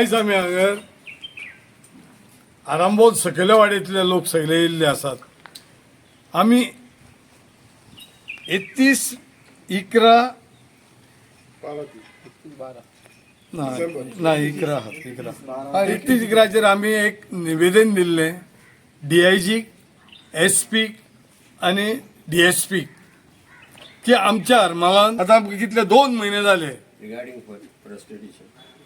आयज आमी हांगर आरांबोल सकयल्या वाड्यांतले लोक सगळे येयल्ले आसात. आमी 31/11 ना ना 11 आहात 11 31/11चेर आमी एक निवेदन दिल्लें डीआयजीक, एसपीक आनी डीएसपीक की आमच्या हरमालान आतां आमकां कितले 2 म्हयने जाले. Regarding prostitution.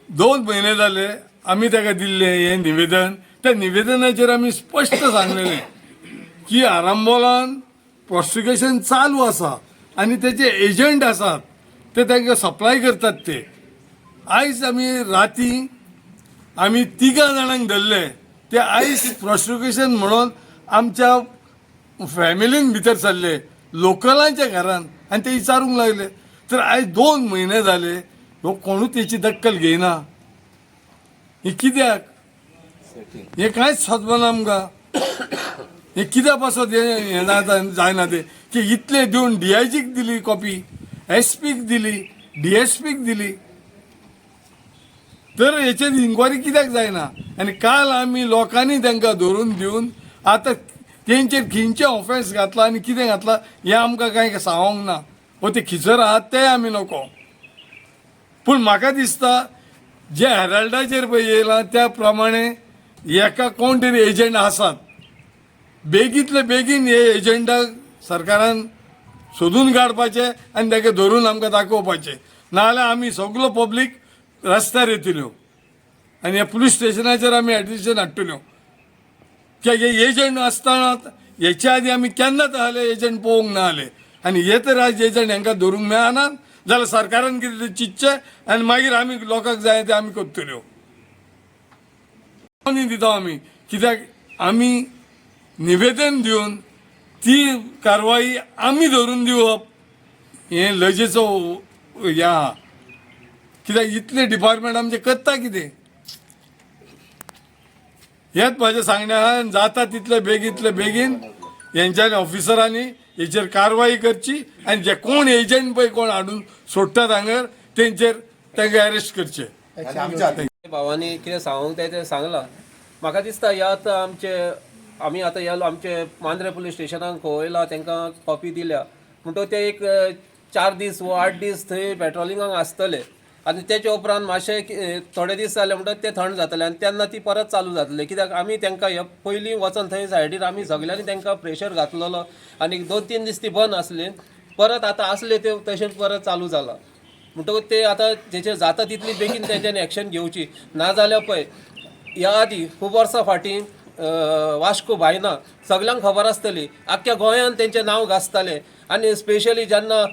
2 म्हयने जाले आमी ताका दिल्लें हें निवेदन. त्या निवेदनाचेर आमी स्पश्ट सांगलेलें की आरांबोलान प्रोसिक्युशन चालू आसा आनी तेचे एजंट आसात, ते तांकां सप्लाय करतात. ते आयज आमी राती आमी तिगां जाणांक धरले. ते आयज प्रोसिक्युशन म्हणून आमच्या फॅमिलीन भितर सरले लोकलांच्या घरान आनी ते विचारूंक लागले. तर आयज 2 म्हयने जाले, हो कोणूच तेची दक्कल घेयना. हे कित्याक हें कांयच समजना आमकां. हें कित्या पासत हें हें जाता जायना तें की इतले दिवन डीआयजीक दिली कॉपी, एसपीक दिली, डीएसपीक दिली, तर हेचेर इन्क्वायरी कित्याक जायना? आनी काल आमी लोकांनी तांकां धरून दिवन आतां तेंचेर खंयचें ऑफेन्स घातलां आनी कितें घातलां हें आमकां कांय सांगोंक ना. वो ते खिचर आहात तेय आमी नको. पूण म्हाका दिसता जे हेराल्डाचेर पळय येयलां त्या प्रमाणे एका कोण तरी एजंट आसात. बेगीतले बेगीन हे एजंटाक सरकारान सोदून काडपाचे आनी ताका धरून आमकां दाखोवपाचे. नाजाल्यार आमी सगलो पब्लीक रस्त्यार येतल्यो आनी ह्या पुलीस स्टेशनाचेर आमी एडिशन हाडटल्यो. की हे एजंट आसतना हेच्या आदी आमी केन्नाच आहले एजंट पळोवंक ना आले आनी हे तर आज एजंट हांकां धरूंक मेळना जाल्यार सरकारान कितें तें चिंतचें आनी मागीर आमी लोकांक जाय तें आमी करतल्यो. दिता आमी कित्याक आमी निवेदन दिवन ती कारवाई आमी धरून दिवप हें लजेचो हें आहा. कित्याक इतले डिपार्टमेंट आमचें करता कितें हेंच म्हाजें सांगणें आहा. आनी जाता तितले बेगींतले बेगीन हेंच्यांनी ऑफिसरांनी हेचेर कारवाई करची आनी जे कोण एजंट पळय कोण हाडून सोडटात हांगर तेंचेर तांकां अरेस्ट करचे. भावांनी कितें सांगूंक जाय तें सांगलां. म्हाका दिसता ह्या आतां आमचे आमी आतां ह्या आमचे मांद्रे पुलीस स्टेशनाक खवयला, तांकां कॉपी दिल्या म्हणटकच ते एक 4 दीस वो 8 दीस थंय पेट्रोलिंगाक आसतले आनी तेच्या उपरांत मातशे थोडे दीस जाले म्हणटकच ते थंड जातले आनी तेन्ना ती परत चालू जातले. कित्याक आमी तांकां हे पयलीं वचोन थंय सायडीर आमी सगल्यांनी तांकां प्रेशर घातलेलो आनी 2-3 दीस ती बंद आसली. परत आतां आसले ते तशेंच परत चालू जाला. म्हणटकूच ते आतां तेचेर जाता तितली बेगीन तेंच्यांनी एक्शन घेवची. नाजाल्यार पळय, ह्या आदी खूब वर्सां फाटीं वास्को भायना सगल्यांक खबर आसतली, आख्ख्या गोंयान तेंचें नांव गाजतालें. आनी स्पेशली जेन्ना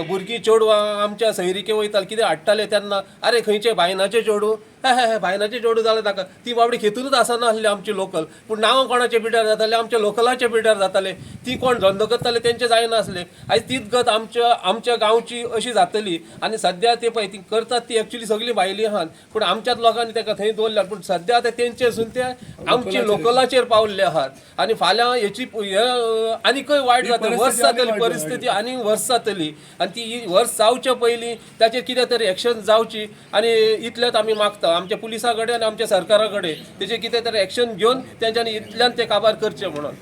भुरगीं चेडवां आमच्या सैरिके वयतालीं, कितें हाडटाले तेन्ना, "आरे, खंयचे बायनाचे चेडूं, हे हे हे बायनाचे चेडूं" जाल्यार नाका. ती बाबडी खेतूनच आसनासली आमची लोकल, पूण नांवां कोणाचे पिड्यार जाताले? आमच्या लोकलाचे पिड्यार जाताले. ती कोण धंदो करताले तेंचे जायनासले. आयज तीच गत आमच्या आमच्या गांवची अशी जातली. आनी सद्या ते पळय ती करतात ती एक्चुली सगळी भायली आहात, पूण आमच्याच लोकांनी ताका थंय दवरल्यात. पूण सद्या आतां तेंचेसून ते आमचे लोकलाचेर पावल्ले आहात आनी फाल्यां हेची हे आनीकय वायट जातली, वर्स जातली परिस्थिती आनी वर्स जातली. आनी ती वर्स जावचे पयलीं ताचेर कितें तरी एक्शन जावची आनी इतलेंच आमी मागता आमच्या पुलिसां कडेन आनी आमच्या सरकारा कडेन, तेचेर कितें तरी एक्शन घेवन तेंच्यांनी इतल्यान ते काबार करचे म्हणून.